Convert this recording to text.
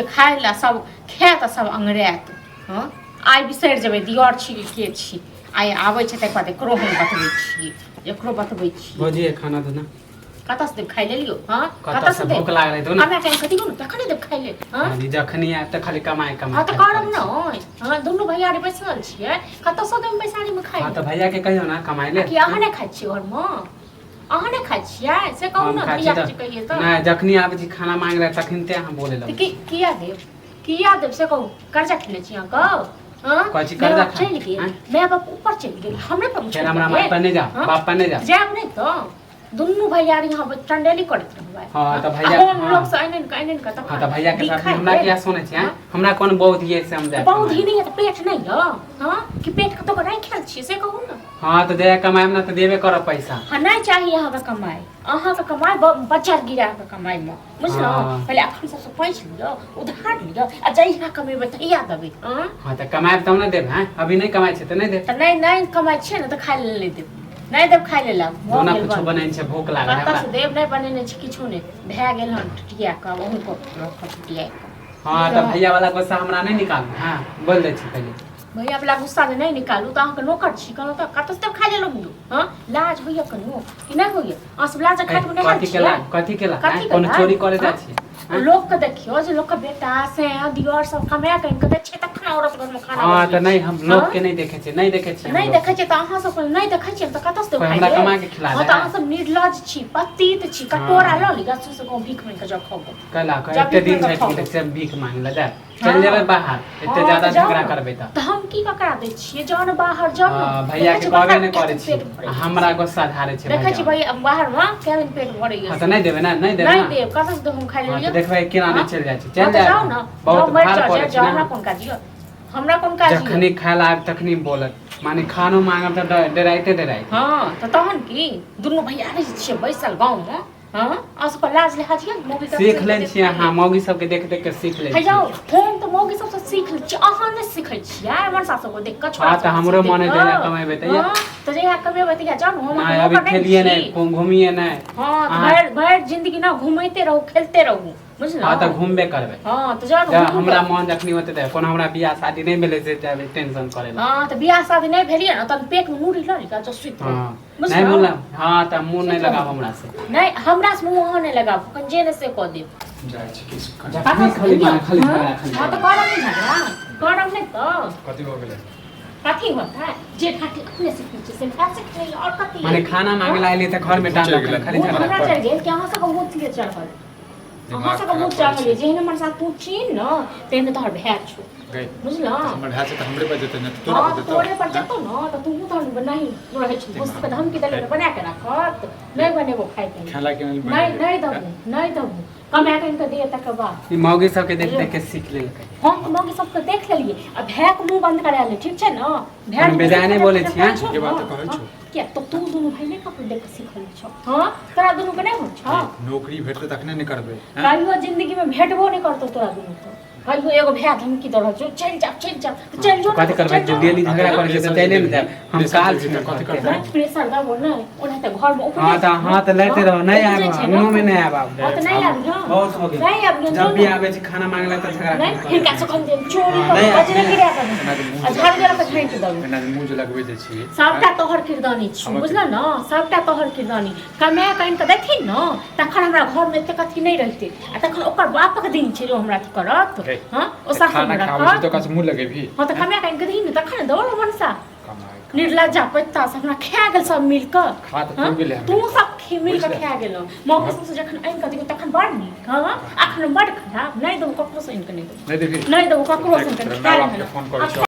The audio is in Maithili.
खाय लए सब खायत आ सब अङ्गरायत। हँ, आइ बिसरि जेबै दियर छी कि के छी। आइ आबै छै तकर बाद एकरो हम बतबै छियै, एकरो बतबै छियै। भौजी, खाना दो ना। कतऽ से देब खाय ले लियौ? हँ, कतऽ से भूख लागल है, दो ना। हमरा टाइम कथी ने तखने देब खाय ले। हँ भौजी, जखनी आयब तऽ खाली कमाइ कमाइ। हँ तऽ करब ने। हँ, दुनू भैयारी बैसल छियै, कतऽ से देब बैसारी मे खाय? हँ तऽ भैया के कहियो ना कमाइ ले। कि अहाँ नहि खाइ छियै घरमे? अहाँ नहि खाइ छियै से कहू हम ने। खाइ किया छी कहियै तऽ तऽ नहि, जखनी आबै छी खाना मांगे ला तखन ते अहाँ बोले तऽ लगै। की किया देब, किया देब से कहू? कर्जा खेने छी अहाँके? हँ, कहै छी माय कर्जा बाप खा- चलि गेल। आँय? माय बाप ऊपर चलि गेल, हमरे पर फेर हमरा माय पर नहि जाओ। हँ? बाप पर नहि जाओ। जायब नहि तऽ दुनू भैयारी यहाँ चंडेली करैत रहबै। हँ, तऽ भैया- आ हम हँ। लोग से आनि आनि कऽ, आनि आनि कऽ तखन हँ तऽ भैया के साथ दिखाइ हमरा देब। किया सुनै छी? आँय? हँ? हमरा कोन बहुत ये से हम तऽ जायब बहुत कमाइ। ही नहि यऽ तऽ पेट नहि यऽ? हँ, कि पेट कतौ कऽ राखि छियै से कहू ने। हँ तऽ जहिया कमाएब ने तऽ देबे करब पैसा। हाँ, नहीं चाहिए अहाँके कमाई, अहाँके कमाई बच्चा गिरा के कमाई में, बुझलहुँ? हाँ। पहिले अखन सबसँ पैंच लिअ, उधार लिअ आ जहिया कमेबै तहिया देबै। हाँ। हँ तऽ कमाएब तब ने देब। हैं, अभी नहि कमाइ छै तऽ नहि देब। तऽ नहि नहि कमाइ छियै ने तऽ खाय लेल नहि देब, नहि देब खाय लेल। आब भऽ दोना गेल कुछो बन्द। बनेने छै, भूख लागल है कतऽ हमरा। से देब? नहि बनेने छी किछो नहि, भए गेल हन टुटिया कऽ, अहूँके रखब टुटिया कऽ। हँ तऽ भैया वाला गुस्सा हमरा नहि निकालू। हँ, बोल दै छी पहिले। भैया वाला गुस्सा जे नहि निकालू तऽ अहाँके नौकर छी कहलहुँ तऽ कतऽ से खाय लेलहुँ यौ? हँ, लाज होइए कनियो कि नहि होइए? अहाँ सब लाज खाइत मे कथी नहि केला? कथी केला? कथी आँय? कोनो केला? चोरी करे जाइ हँ? छियै? आँय? लोकके देखियौ जे लोकके बेटा से दियर सब कमा कऽ आनि कऽ दै छै तखन औरत घरमे खाना हँ बनबै तऽ नहि छै। हम लोक हँ? के नहि देखै छियै, नहि देखै छियै हम नहि लोक देखै छियै तऽ अहाँ सब नहि देखै छियै तऽ कतऽ से कोइ खाइ हमरा लेब? कमा के खिला हँ दे। तऽ अहाँ सब निर्लज छी, पतित छी। कटोरा हँ। लऽ लिअ, सौंसे गाँव भीख मांगि कऽ जाउ खाउ। कैला जा एते भीख दिन मांगि कऽ छठि खाउ। गेलै से भीख मांगे ला जाय? हँ। चलि जेबै बाहर, एते हँ, ज्यादा तऽ जाउ झगड़ा ने। करबै तऽ। तऽ हम की ककरा दै छियै? जाउ ने बाहर, जाउ ने। हँ, भैया देखै के छियै कहबे बाहर नहि करै कते छी पेट भरै आ छै। हमरा गुस्सा झाड़ै छै देखै छी भैया। भैया बाहरमे कए दिन पेट भरैया। हँ तऽ नहि देबै ने, नहि देबै नहि ने। देब, कतऽ से देब हम खाइ हँ लेलियै? तऽ देखबै केना नहि हँ? चलि जाइ छै। हँ चलि तऽ जायब जाउ हम। ने, बहुत जाउ मरि भार जाउ, पड़ै जाउ छै जाउ, ने। हमरा कोन काज यऽ? हमरा कोन काज यऽ? जखनी खाय ला आबि तखनी बोलत, माने खानो मांगब तऽ डराइते डराइते। हँ तऽ तहन की, दुनू भैयारी छियै बैसल गाँवमे। हँ, अहाँ सबके लाज लिहाज यऽ मौगी सब सीख लै छियै अहाँ, मौगी सबके देख देख के सीख लै हे यौ, छियै। हम तऽ मौगी सबसँ सीख लै छी, अहाँ नहि सीखै छियै मनसा सबके देख कऽ, छोड़ा हँ तऽ सबके हमरो देख मन है कऽ। जहिया कमेबै तहिया। हँ, तऽ जहिया कमेबै तहिया जाउ ने, हम नहि अहाँके अभी नौकर नहि खेलियै छी। नहि, घुमियै नहि। हँ तऽ अहाँ- भरि भरि जिंदगी ने घुमैते रहू, खेलते रहू, बुझलहुँ? हँ तऽ घुमबे करबै। हँ तऽ जाउ ने जब घुमू। हमरा मन जखनी होतै तऽ कोनो हमरा बियाह शादी नहि भेलै से जाबै टेंशन करै ला? हँ तऽ बियाह शादी नहि भेलियै ने तहन पेटमे मूड़ी लऽ लिअ, जाउ सुति रहू। हँ बुझलहुँ? नहि मुँह लग, हँ तऽ मुँह नहि सुति रहू। लगाब हमरा से। नहि, हमरा से मुँह अहाँ नहि लगाबू, कनि जे ने से कऽ देब। जाइ छी किछु कनि। जखनी खाली माने खाली झगड़ा, खाली हँ तऽ झगड़ा। करब नहि झगड़ा, करब नहि तऽ कथी भऽ गेलै? कथी होतै? जे ठाठी अपने सीखने छियै से भाय सीख लेलियै, आओर कथी? माने खाना मांगे ला एलियै तऽ घर में डांट चलि गेलै। खाली भूत झगड़ा। हमरा चढ़ि गेल कि अहाँ सबके भूत के चढ़ल? अहाँ दिमाग सबके खराब भूत करै चढ़ल छै। जेहन हमर साथ तू छी ने तेहन तोहर भाय छौ। गई बुझलह? हमर भाय छै तऽ हमरे पर जेतै ने तऽ तोरा हँ पर तऽ जेतौ? तोरे पर जेतौ ने तऽ तू तहन नहि रहै छी। घुस के धमकी देले तऽ बना के राखत, नहि बनेबो खाइ के। खेला के नहि नहि बनेबै। नहि देबो, नहि देबो, कमा के आनि कऽ दे तकर बाद। ई मौगी सबके देख देख के सीख लेलकै। हम तऽ मौगी सबके देख लेलियै आ भायके मुँह बंद करा ले, ठीक छै ने? भाय कोनो बेजाय नहि बोलै छी, हँ? के बात तऽ कहै छौ। किया तऽ तू दुनू भाय नहि ककरो देख कऽ सीखल छौ? हँ, तोरा दुनू के नहि होइ छौ? नौकरी भेटतै तखने ने करबै, हँ? कहियो जिंदगी में भेटबो नहि करतौ तोरा दुनू के कहियो। एगो भाय धमकी दऽ रहल छौ, चलि जा, चलि जा, तऽ चलि जो ने, कथी करबै? चलि जो। डेली झगड़ा करै छै तऽ चलि ने जायब हम, प्रेशर काल देबही छी तऽ कथी करतै? नहि प्रेशर देबो नहि, ओनाहिते घरमे उपजै हँ तऽ छै हँ तऽ लैते रहू, नहि उपजै आयब छै ने। अंगनो में नहि आयब आब। हँ तऽ नहि आबि ने, बहुत हो गेल। नहि आबि जब भी आबै छै खाना मांगे ला तऽ झगड़ा नहि करै। हिनका से कम देब चोरी हँ, कऽ नहि आबि, बजरे नहि गिरा कऽ एना जे मुँह आ जे झाड़ू लगबै लऽ कऽ छी, झाँकि देबै। एना जे मुँह जे लगबै जे छी। सबटा तोहर किरदानी छौ। हमर बुझल ने? सबटा तोहर किरदानी। कमा कऽ आनि कऽ देथिन ने तखन हमरा घरमे एतेक अथी नहि रहितै आ तखन ओकर बापक दिन छै जे ओ हमरा अथी करत। गई, हँ, ओ सासुर खाना मे खाबै छी रखत। तऽ ओकरा से मुँह लगेबही? हँ तऽ कमा कऽ आनि कऽ दही ने तखन ने दौड़ मनसा। कमाइ निर्लज्जा पैता से हमरा खा गेल सब मिल कऽ। खा तऽ हँ? तू गेलै। तू सब मिल कऽ बुझले? खा गेलौ। मौका सबसँ जखन आनि कऽ दियौ तखन बड़ नीक, हँ, अखन बड़ खराब। नहि देबौ ककरोसँ आनि कऽ, नहि देबौ। नहि देबही? नहि देबौ ककरोसँ आनि कऽ। तोरा खा माय बापके गेलौ। फोन करै छौ।